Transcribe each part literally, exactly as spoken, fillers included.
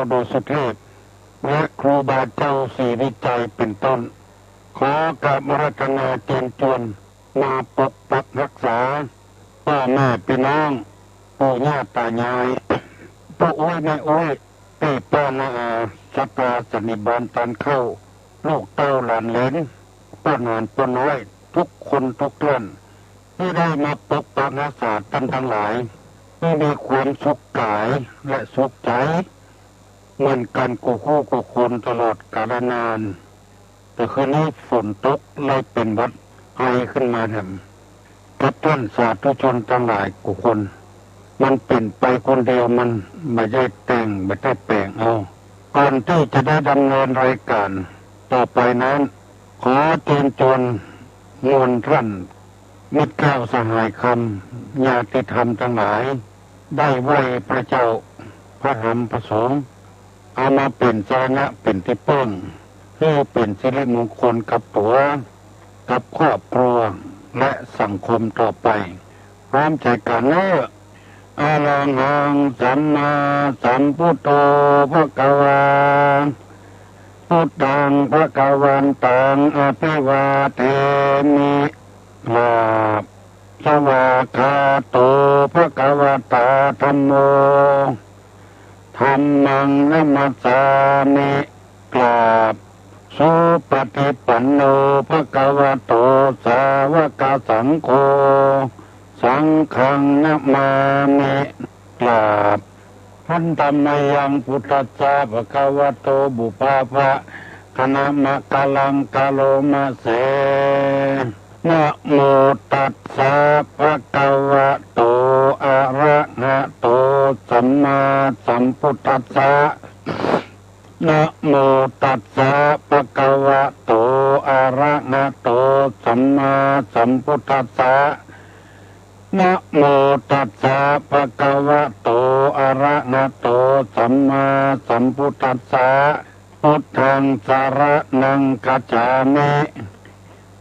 โดสุเทพ และครูบาเจ้าศรีวิชัยเป็นต้น ขอกราบอาราธนาเชิญชวนมาปกปักรักษาพ่อแม่พี่น้อง ปู่ย่าตายาย ป้าอุ๊ยแม่อุ๊ย พี่ป้าน้าอา ศรัทธาสันนิบาตต้านเข้า ลูกเต้าหลานเหลน ป้าหนานป้าน้อย ทุกคนทุกท่าน ที่ได้มาปกปักรักษาท่านทั้งหลาย ให้มีความสุขกายและสุขใจ เหมือนกันกู้คู่กู้คนตลอดกาลนาน แต่คืนนี้ฝนตกเลยเป็นหวัดไอขึ้นมาแถม กับท่านสาธุชนทั้งหลายกู้คน มันเป็นไปคนเดียว มันไม่ได้แต่งไม่ได้แปลงเอา ก่อนที่จะได้ดำเนินรายการต่อไปนั้น ขอเชิญชวนมวลท่าน มิตรแก้วสหายคำ ญาติธรรมทั้งหลาย ได้ไหว้พระเจ้า พระธรรม พระสงฆ์ เอามาเป็นสรณะเป็นที่พึ่ง เพื่อเป็นสิริมงคลกับตัว กับครอบครัว และสังคมต่อไป พร้อมใจกันเนอะ Arahaṃ sammāsambuddho bhagavā. Buddhaṃ bhagavantaṃ abhivādemi. กราบ Svākkhāto bhagavatā dhammo. Dhammaṃ namassāmi. กราบ Supaṭipanno bhagavato sāvakasaṅgho. Saṅghaṃ namāmi. กราบ Handa mayaṃ buddhassa bhagavato pubbabhāganamakāraṃ karoma se. Namo tassa bhagavato arahato sammāsambuddhassa. Namo tassa bhagavato arahato sammāsambuddhassa. Namo tassa bhagavato arahato sammāsambuddhassa. Buddhaṃ saraṇaṃ gacchāmi.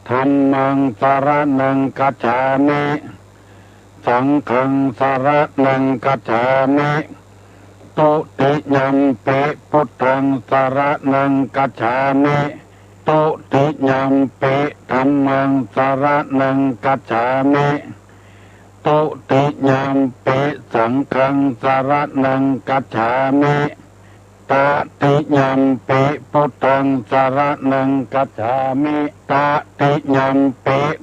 Dhammaṃ saraṇaṃ gacchāmi. Saṅghaṃ saraṇaṃ gacchāmi. Dutiyampi buddhaṃ saraṇaṃ gacchāmi. Dutiyampi dhammaṃ saraṇaṃ gacchāmi. Dutiyampi saṅghaṃ saraṇaṃ gacchāmi. Tatiyampi buddhaṃ saraṇaṃ gacchāmi. Tatiyampi